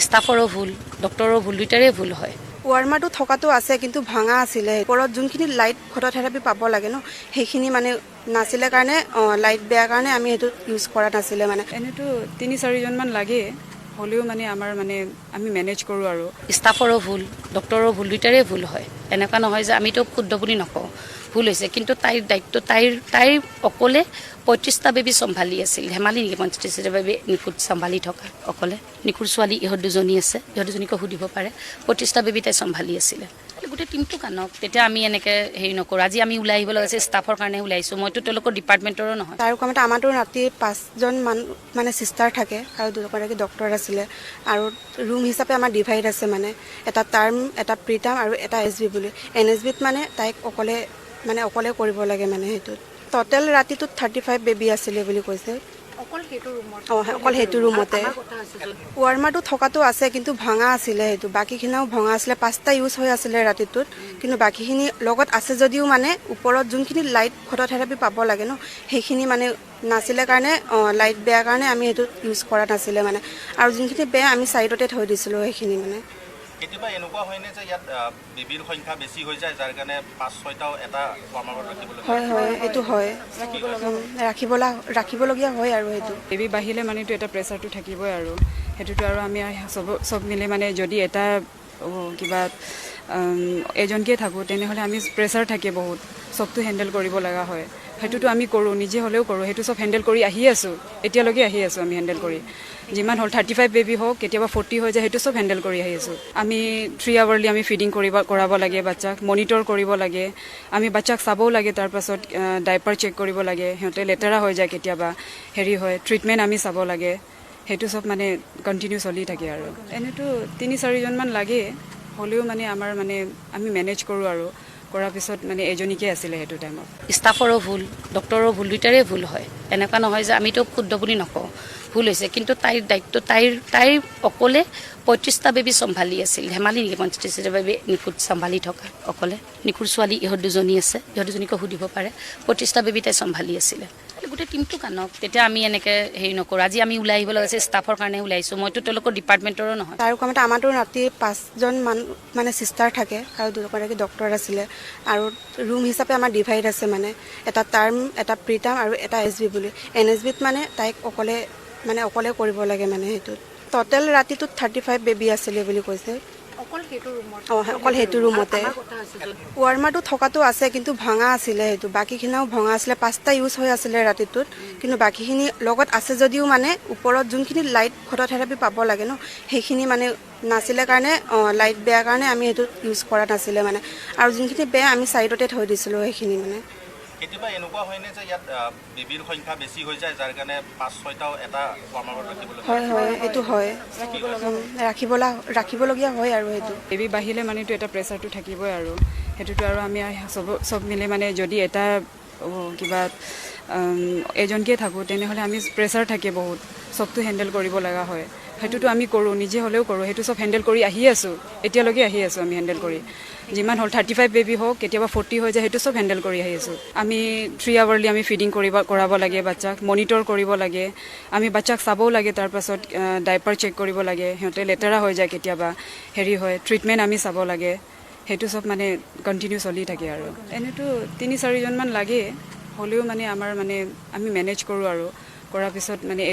ষ্টাফৰো ভুল, ডক্টৰো ভুল, দুইটাৰে ভুল হয়। ৱাৰ্মাৰটো থকাটো আছে, কিন্তু ভঙা আছিলে। ওপৰত যোনখিনি লাইট ফটোথেৰাপি পাব লাগে ন, সেইখিনি মানে নাছিলে কাৰণে, লাইট বেয়া কাৰণে আমি সেইটো ইউজ কৰা নাছিলে মানে। এনেতো তিনি চাৰিজনমান লাগে, হ'লেও মানে আমাৰ মানে আমি মেনেজ কৰোঁ আৰু। ষ্টাফৰো ভুল, ডক্টৰো ভুল, দুইটাৰে ভুল হয়। এনেকুৱা নহয় যে আমিতো শুদ্ধ বুলি নকওঁ, ভুল হৈছে। কিন্তু তাইৰ দায়িত্ব, তাইৰ অকলে 35টা বেবী চম্ভালি আছিল। ধেমালি নেকি 35টা বেবী নিখুঁত চম্ভালি থকা অকলে? নিখুঁত ছোৱালী ইহঁত দুজনী আছে, ইহঁত দুজনীকো সুধিব পাৰে। 35টা বেবী তাই চম্ভালি আছিলে। গোটেই টীমটোক আনক, তেতিয়া আমি এনেকৈ হেৰি নকৰোঁ। আজি আমি ওলাই আহিব লগা হৈছে, ষ্টাফৰ কাৰণে ওলাইছোঁ। মইতো তেওঁলোকৰ ডিপাৰ্টমেণ্টৰো নহয়। তাৰ কমতে আমাৰতো ৰাতি পাঁচজন মানুহ মানে চিষ্টাৰ থাকে আৰু দুগৰাকী ডক্টৰ আছিলে। আৰু ৰুম হিচাপে আমাৰ ডিভাইড আছে মানে, এটা টাৰ্ম, এটা প্ৰি টাৰ্ম আৰু এটা এছ বি বুলি। এন এছ বিত মানে তাইক অকলে মানে অকলে কৰিব লাগে মানে। সেইটোত ট'টেল ৰাতিটোত 35 বেবী আছিলে বুলি কৈছে। অঁ, অকল সেইটো ৰুমতে। ৱাৰ্মাৰটো থকাটো আছে, কিন্তু ভঙা আছিলে সেইটো। বাকীখিনিও ভঙা আছিলে। পাঁচটা ইউজ হৈ আছিলে ৰাতিটোত, কিন্তু বাকীখিনি লগত আছে যদিও মানে ওপৰত যোনখিনি লাইট ফটোথেৰাপি পাব লাগে ন, সেইখিনি মানে নাছিলে কাৰণে, লাইট বেয়া কাৰণে আমি সেইটো ইউজ কৰা নাছিলে মানে। আৰু যোনখিনি বেয়া আমি ছাইডতে থৈ দিছিলোঁ সেইখিনি মানে। কেতিয়াবা এনেকুৱা হয়নে যে ইয়াত বেবীৰ সংখ্যা বেছি হৈ যায়, যাৰ কাৰণে পাঁচ ছয়টাও এটা ৱাৰ্মাৰত ৰাখিবলৈ? হয়, এইটো হয়, ৰাখিবলগীয়া হয় আৰু সেইটো। বেবী বাঢ়িলে মানেতো এটা প্ৰেছাৰটো থাকিবই আৰু। সেইটোতো আৰু আমি চব মিলি মানে যদি এটা কিবা এজনকে থাকোঁ, তেনেহ'লে আমি প্ৰেছাৰ থাকে বহুত, চবটো হেণ্ডেল কৰিব লগা হয়। সেইটোতো আমি কৰোঁ, নিজে হ'লেও কৰোঁ। সেইটো চব হেণ্ডেল কৰি আহি আছোঁ, এতিয়ালৈকে আহি আছোঁ আমি হেণ্ডেল কৰি। যিমান হ'ল 35 বেবী হওক, কেতিয়াবা 40 হৈ যায়, সেইটো চব হেণ্ডেল কৰি আহি আছোঁ আমি। 3 আৱাৰলি আমি ফিডিং কৰাব লাগে, বাচ্চাক মনিটৰ কৰিব লাগে, আমি বাচ্চাক চাবও লাগে। তাৰপাছত ডাইপাৰ চেক কৰিব লাগে, সিহঁতে লেতেৰা হৈ যায় কেতিয়াবা, হেৰি হয়, ট্ৰিটমেণ্ট আমি চাব লাগে। সেইটো চব মানে কণ্টিনিউ চলি থাকে আৰু। এনেতো তিনি চাৰিজনমান লাগে, হ'লেও মানে আমাৰ মানে আমি মেনেজ কৰোঁ আৰু। কৰাৰ পিছত মানে এজনীকে আছিলে সেইটো টাইমত। ষ্টাফৰো ভুল, ডক্টৰো ভুল, দুইটাৰে ভুল হয়। এনেকুৱা নহয় যে আমিতো শুদ্ধ বুলি নকওঁ, ভুল হৈছে। কিন্তু তাইৰ দায়িত্ব, তাইৰ অকলে 35টা বেবী চম্ভালি আছিল। ধেমালি নেকি 35টা বেবী নিখুঁত চম্ভালি থকা অকলে? নিখুঁত ছোৱালী ইহঁত দুজনী আছে, ইহঁত দুজনীকো সুধিব পাৰে। 35টা বেবী তাই চম্ভালি আছিলে। গোটেই টীমটোক আনক, তেতিয়া আমি এনেকৈ হেৰি নকৰোঁ। আজি আমি ওলাই আহিব লগা হৈছে, ষ্টাফৰ কাৰণে ওলাইছোঁ। মইতো তেওঁলোকৰ ডিপাৰ্টমেণ্টৰো নহয়। তাৰ কমতে আমাৰতো ৰাতি পাঁচজন মানুহ মানে চিষ্টাৰ থাকে আৰু দুগৰাকী ডক্টৰ আছিলে। আৰু ৰুম হিচাপে আমাৰ ডিভাইড আছে মানে, এটা টাৰ্ম, এটা প্ৰি টাৰ্ম আৰু এটা এছ বি বুলি। এন এছ বিত মানে তাইক অকলে মানে অকলে কৰিব লাগে মানে। সেইটোত ট'টেল ৰাতিটোত 35 বেবী আছিলে বুলি কৈছে। অঁ, অকল সেইটো ৰুমতে। ৱাৰ্মাৰটো থকাটো আছে, কিন্তু ভঙা আছিলে সেইটো। বাকীখিনিও ভঙা আছিলে। পাঁচটা ইউজ হৈ আছিলে ৰাতিটোত, কিন্তু বাকীখিনি লগত আছে যদিও মানে ওপৰত যোনখিনি লাইট ফটোথেৰাপি পাব লাগে ন, সেইখিনি মানে নাছিলে কাৰণে, লাইট বেয়া কাৰণে আমি সেইটো ইউজ কৰা নাছিলে মানে। আৰু যোনখিনি বেয়া আমি ছাইডতে থৈ দিছিলোঁ সেইখিনি মানে। কেতিয়াবা এনেকুৱা হয়নে যে ইয়াত বেবীৰ সংখ্যা বেছি হৈ যায়, যাৰ কাৰণে পাঁচ ছয়টাও এটা ৱাৰ্মাৰত ৰাখিবলৈ? হয়, এইটো হয়, ৰাখিবলগীয়া হয় আৰু সেইটো। বেবী বাঢ়িলে মানেতো এটা প্ৰেছাৰটো থাকিবই আৰু। সেইটোতো আৰু আমি চব মিলি মানে যদি এটা কিবা এজনকে থাকোঁ, তেনেহ'লে আমি প্ৰেছাৰ থাকে বহুত, চবটো হেণ্ডেল কৰিব লগা হয়। সেইটোতো আমি কৰোঁ, নিজে হ'লেও কৰোঁ। সেইটো চব হেণ্ডেল কৰি আহি আছোঁ, এতিয়ালৈকে আহি আছোঁ আমি হেণ্ডেল কৰি। যিমান হ'ল 35 বেবী হওক, কেতিয়াবা 40 হৈ যায়, সেইটো চব হেণ্ডেল কৰি আহি আছোঁ আমি। 3 আৱাৰলি আমি ফিডিং কৰাব লাগে, বাচ্চাক মনিটৰ কৰিব লাগে, আমি বাচ্চাক চাবও লাগে। তাৰপাছত ডাইপাৰ চেক কৰিব লাগে, সিহঁতে লেতেৰা হৈ যায় কেতিয়াবা, হেৰি হয়, ট্ৰিটমেণ্ট আমি চাব লাগে। সেইটো চব মানে কণ্টিনিউ চলি থাকে আৰু। এনেতো তিনি চাৰিজনমান লাগে, হ'লেও মানে আমাৰ মানে আমি মেনেজ কৰোঁ আৰু। কৰাৰ পিছত মানে